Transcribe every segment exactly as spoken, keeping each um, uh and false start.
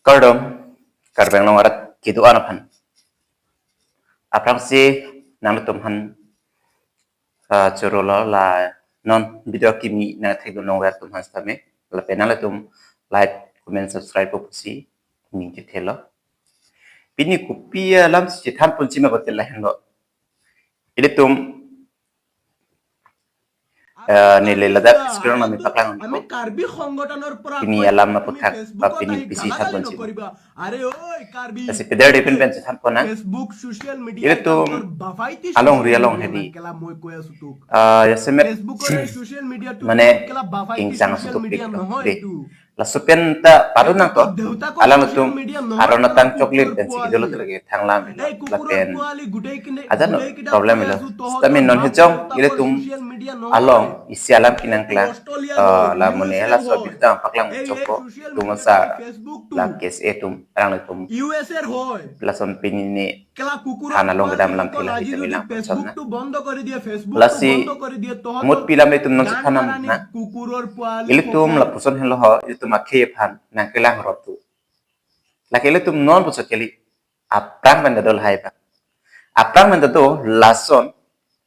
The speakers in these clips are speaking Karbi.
Kardom, Karbi Anglong arat kedo-an aphan. Aphrangsi nanglitum aphan, ah, choro lo la non video kimi nangthekdun longver atum aphan sitame. Lapen nanglitum like, comment, subscribe po pusi ning chethelo. Pini kopi alam si chethan ponji ma kote lahenlo. Ilitum, eh, neli ladak screen nami paklang ko. Pini alam aphuthak, pini pisi than ponji. Lasi peder dipin pen chethan ponnang. Ilitum alongri along hedi, ah, jasemet mane ingchang sutuk pik de. Laso pen ta padu nangkok, alanglitum aron atang chocolate pensi kedo lote lake thanglam lapen ajat no problem lo. Sitame non hejong ilitum along isi alam kenang kla, ah, la mane laso abirta paklang chokpo, tum asar la case atum alanglitum lason pini ne than along kedam lam thila hita milang pachal na. Lasi mut pilam itum non chethan nam na. Ilitum lapuson henlo ho, ilitum akhei aphan nangkelang rop tu. Lake ilitum non puso kali, aphrang pen ta do lahai abang. Aphrang pen ta do lason,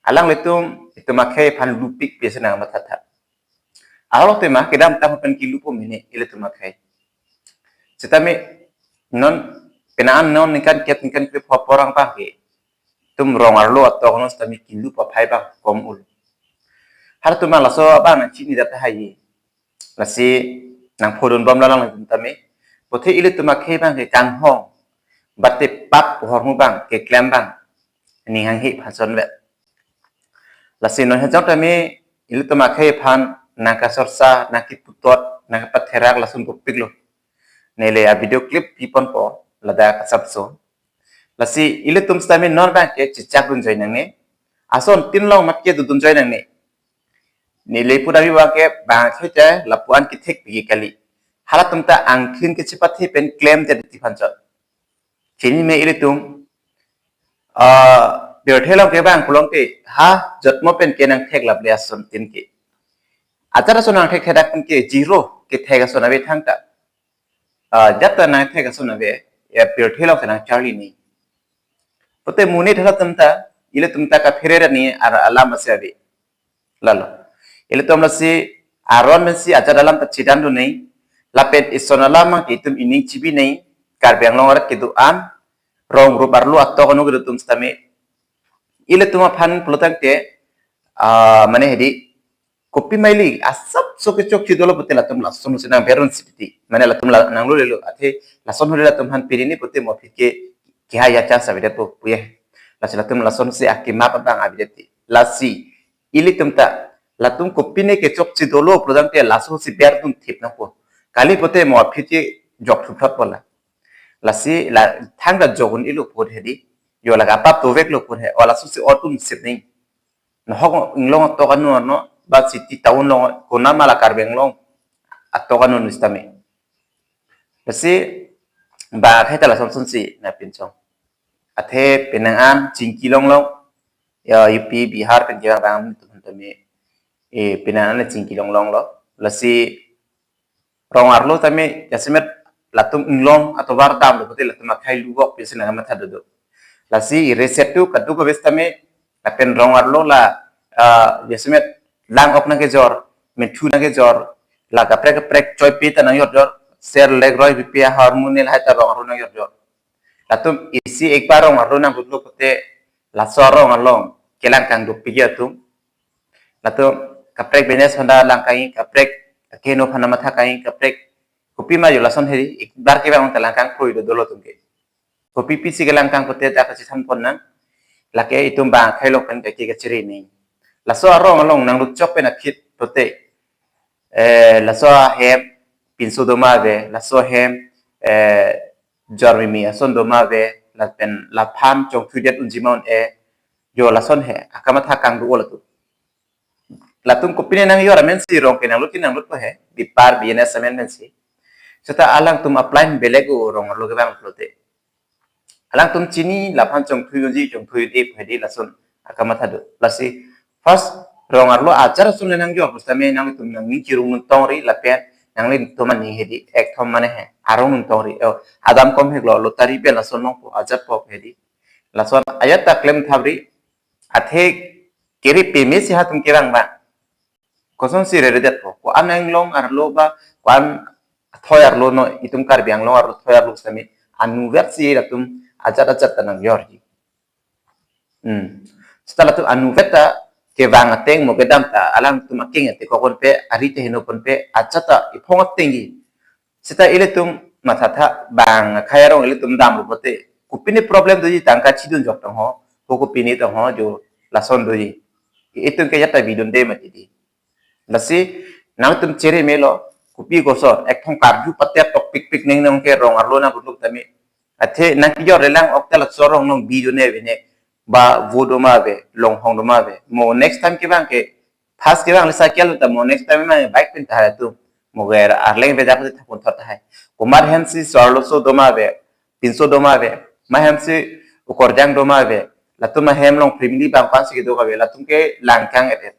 alanglitum itum akhei aphan lupik pisi nangmathatha. Aro tema kedamtang pen kilupo mene ilitum akhei. Sitame non penang non ningkan kep ningkan kep ho porang pake, itum rong arlo atok non sitame kilup aphai abang kom ul. Halatum laso abang nangchini dat tahai. Lasi nangphodun bom lalang latum tame. Puthe ilitum akhei abang ke kanghong, bate pap hormu abang keklem abang ning hanghe phanson vet. Lasi non hejong tame ilitum akhei aphan nangkasorsa, nangkiputot, nangkapatherak lason bupik lo. Neli a video clip piponpo ladak asapso. Lasi ilitum sitame non abang ke chechakdun joi nangne. Ason tin long mat kedodun joi nangne. Neli pudam abang ke bang akhei ta lapu-an kethek pigi kali. Halatum ta angthin kechepathe pen klem te diti phanchot. Chini me ilitum, ah, pirthe along ke bang pulote ha jotmo pen ke nangthek laple ason tin ke. Ajat ason nangthekthedak pen ke zero kethek ason ave thangta. Ah, jat ta nangthek ason ave, ya pirthe along ke nangcharli ni. Pute monit halatum ta, ilitum ta kaphere ni ara alam ase ave. Lalo. Ilitum lasi aron pensi ajat alam ta chedandun nei. Lapen ison alam abang ke itum ining chibi nei. Karbi Anglong arat kedo-an, rong rup arlo atok anu kedo atum sitame. Ilitum aphan pulotangte, ah, mane hedi, kopi maili asapso kechokche dolo pute latum lason si nangberun sipiti. Mane latum la, nanglo lelo, athe lason hule latum aphan pini ni pute mo aphi ke kehai a-chance avedet po puye. Lasi latum lason si akemap abang avedet ti. Lasi ilitum ta latum kopine kechokche dolo pulotangte laso si berdun thip nangpo. Kali pute mo aphi ke jok thupthot po la. Lasi la thangta jokdun ilo put hedi. Yo la kapap tovek lo put he. O laso si otun sip ning. Nahok inglong atok anu ano, ba city town long, konat ma la Karbi Anglong atok anu sitame. Lasi ba akhei ta lason son si nangpinchong. Athe penang an chingki longlong, ya U P, Bihar pen kevang abang atum tame, eh, penang an chingki longlong lo. Lasi rong arlo tame jasemet latum inglong atovar damlo pute latum akhei luvok pisi nangmatha dodo. Lasi reset tu kaduk aves tame lapen rong arlo la, ah, jasemet lang ok nangkejor, menthu nangkejor, la kaprek kaprek choi pi ta nangjorjor, ser lek roi pipi ahormu ne lahai ta rong arlo nangjorjor. Latum isi ekbar rong arlo nangdutlo pute laso arong along kelang kangduk pigi atum. Latum kaprek business honda lang kangji, kaprek keno phana matha kangji, kaprek kopi ma yo lason hedi, ekbar kevang ta lang kangproi do dolo atum ke. Kopi pisi kelang kang pute ta kachethan ponnang. Lake itum bang akhei along pen kake kachere ni. Laso arong along nanglut chok pen akhit pute. Eh, laso ahem pinso doma ave, laso ahem, eh, jormimi ason doma ave, lapen laphan chongthudet unji ma un-e, yo lason he, akamatha kangdu-o latum. Latum kopine nangjor amen si rong ke nanglut ke nanglut po he, bipar B N S amen men si. Seta alangtum apply belek o rong arlo kevang pulote. Alangtum chini laphan chongthui unji, chongthui un-e hedi lason akamatha do. Lasi first rong arlo ajat ason le nangjor pusitame nangtum nangning kirung nun tongri lapen Nanglitum aning hedi, ekthom mane he, arong nung tongri, oh, adam kom heklo, lottery pen lason longpo, ajatpo hedi. Lason ajat ta klem thapri, athe kiri peme si hatum kevang ba. Kosonsi reredetpo, ko-an anglong arlo ba, ko-an thoi arlo no, itum Karbi Anglong arlo thoi arlo sami, anuvet si latum ajat ajat ta nang yorji. Hmm. Seta latum anuvet ta kevang ateng mo kedam ta alangtum aking ate kokon pe, ari te heno pon pe, ajat ta iphong atengji. Seta ilitum mathatha bang akhai arong ilitum damlo pote, kopine problem doji, tangka chidun jok tangho, ko kopine tangho, jo lason doji. Itum ke jata bidunde mati di. Lasi nangtum chere melo, kopi koson, ekthom karju patet tok pikpik neng nong ke rong arlo nang rutuk tame. Athe nang kijor lelang ok ta laso rong nong bidunde vene, ba vo doma ve, longhong doma ve. Mo next time kevang ke, first kevang le cycle ta mo next time ma bike pen ta hai tu. Mo ger arleng ve jak ta pun thot hai. Komat hem si so arloso doma ve, pinso doma ve, ma hem si ukorjang doma ve, latum ahem along family bang pan si kedo ka ve, latum ke langkang et et.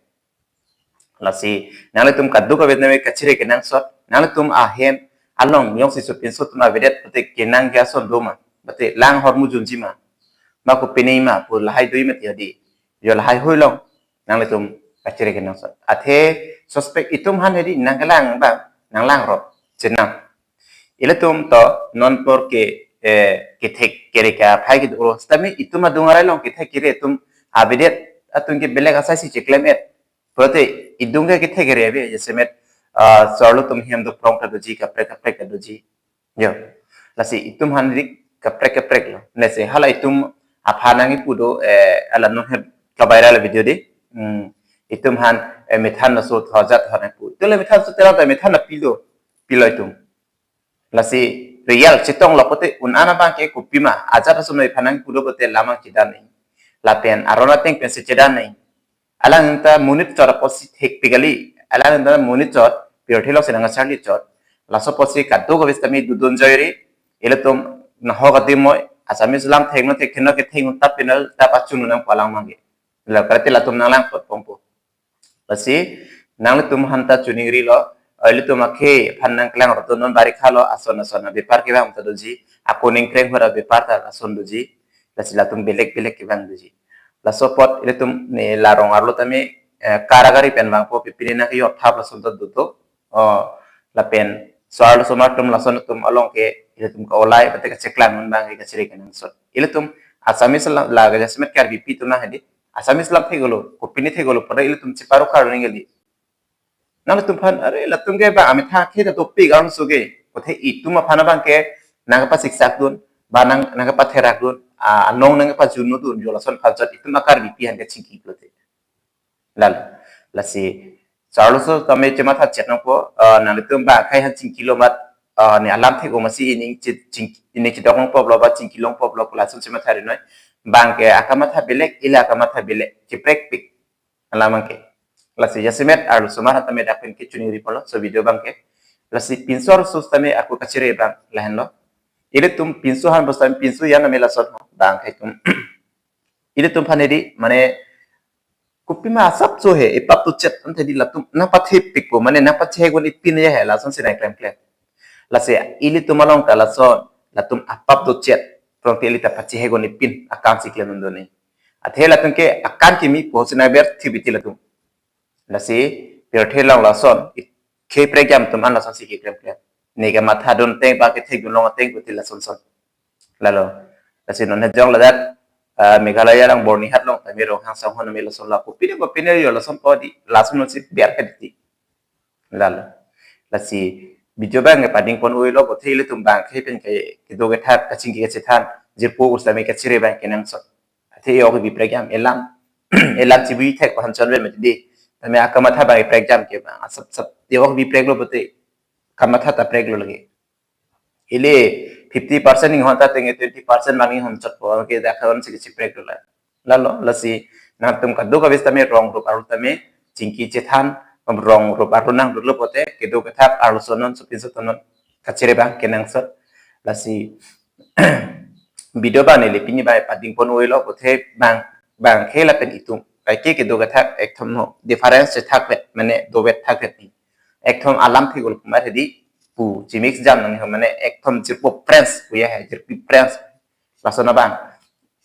Lasi nanglitum kadokave name kachere kenangsot, nanglitum ahem along jongsi so pinso atum avedet pute kenang ke ason doma, pute lang ahormu junji ma, ma kopine ma pu lahai dui mati hedi, jo lahai hoilong nanglitum kachere kenangsot. Athe suspect itum han hedi nangkelang ba nanglang rop chenam. Ilitum to non apor ke, eh, kethek kere ka phai kedo ro. Sitame itum adung arai along kethek kere atum avedet atum ke belek asai si cheklem et. Pute idung ke kethek kere ave, jasemet, ah, so arlo atum hem doprong ta doji, kaprek kaprek ta doji. Jo. Lasi itum han dik kaprek kaprek lo. Nese hala itum aphan nangkipu do, eh, ala non he kabaira la video de. Hmm. Itum han, eh, methan laso thojat han pu. Itum le methan so tera ta methan apilo. Pilo itum. Lasi real chetonglo pote un-an abang ke kopima ajat ason noi aphan nangkipu do pote lamang chedan nai. Lapen aron ateng pensi chedan nai. Alang ta monit chot apotsi thekpik kali. Alang ta monit chot, pirthe along si nangkacharli chot. Laso apotsi kadokave sitame dodun joiri, ilitum nahok adimoi, Assamese lam thek no thek, thek no kethek un tap penal tap achun nang palang mangge. La karate latum nanglang pot pongpo. Lasi nanglitum han ta chuning rilo, ilitum akhei aphan nangkelang roto non bari khalo ason ason abepar kevang ta doji, ako ningkreng hura bepar ta ason doji, lasi latum belek belek kevang doji. Laso apot ilitum ne la rong arlo tame, eh, kara kari pen vangpo, pipine nangkejor thap lason ta doto. Oh, lapen so arloso mar atum lason atum along ke ilitum ka-olai pate kacheklang un bang ke kachere kenangsot. Ilitum Assamese la, la jasemet Karbipi atum na hedi. Assamese lam theklo, kopine theklo, pada ilitum cheparo kar ning kali. Nangtum aphan, are latum ke ba ametha khe ta topic arongso ke. Kothe itum aphan abang ke nangpasiksak dun, ba nang, nangpatherak dun, a, anong nangpajunno dun, jo lason aphan chot itum a-Karbipi han kachingki pulote. Lalo, lasi so arloso tame chematha chet nangpo, ah, nanglitum ba akhei han chingkilo mat, ah, ne alam thek-o masi ining che, ching, ining chedok longpo lo ba chingki longpo lo pu lason chematha ri noi. Bang ke akamatha belek, ili akamatha belek, cheprekpik. Alam bang ke. Lasi jasemet arloso mar tame dak pen ke chuning ri pulo, so video bang ke. Lasi pinso arloso tame ako kachere bang lahenlo. Ilitum pinso han bos tame pinso yan name lason ho, bang ke itum. Ilitum aphan hedi, mane, kopima asap so he, ipap to chet, ante di latum, nangpathepikpo, mane, nangpachehegun ipin ya he, lason si nangklemklem. Lasi, ilitum along ta lason, latum apap to chet, prong te ili ta pachehegun ipin, akan si klem un do ni. Athe latum ke, akan kimi po, si nangber thibiti latum. Lasi, pirthe along lason, i, khei prekjam atum an lason si keklemklem. Ne kamatha dun ateng ba kethek dun long ateng kuti lason son. Lalo. Lasi non hejong ladak, ah, Meghalaya along Byrnihat along tame Ronghang Songhon name lason la kopine kopine yo lason po di lason non si biar ke diti. Lalo. Lasi video bang ke pading pon uilo, bothe ilitum bang khei pen ke kedo kethak kachingki kachethan, jirpo us tame kachere bang kenangsot. Athe yok bi prekjam elam, elam chibu ithek pahan chonve mati di. Tame akamatha bang prekjam ke bang asap sap yok bi preklo pote, kamatha ta preklo lagi. Ili fifty percent inghon ta tenge twenty percent bang inghon chotpo ke da karon si chiprek lo la. Lalo, lasi nangtum kadokave tame rong rup arlo tame chingki chethan, rong rup arlo nang rulo pote kedo kethak arloso non so pinso tonon kachere bang kenangsot. Lasi video bang neli pini bai pading pon uilo, bothe bang, bang khei lapen itum kaike kedo kethak ekthom no difference chethak vet, mane dovet thak vet ni. ekthom alam phigul kumar hedi pu chimix jam nang mane ekthom jirpo prince puya hai, jirpi prince. Lason abang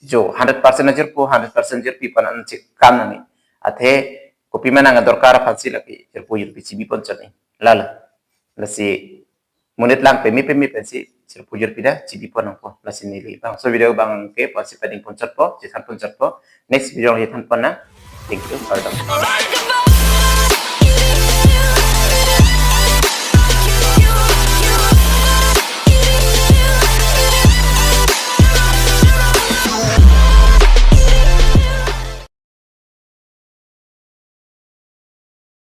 jo hundred percent na jirpo, hundred percent jirpi pan an chikam nang. Athe kopi ma nang dorkar aphansi lake jirpo jirpi chibi pon chot ni. Lala. Lasi monit lang pemi pemi pensi jirpo jirpi ta chibi pon nangpo. Lasi neli bangso video abang ke pusi pading pon chotpo, chethan pon chotpo. Next video chethan pon nang. Thank you. Kardom.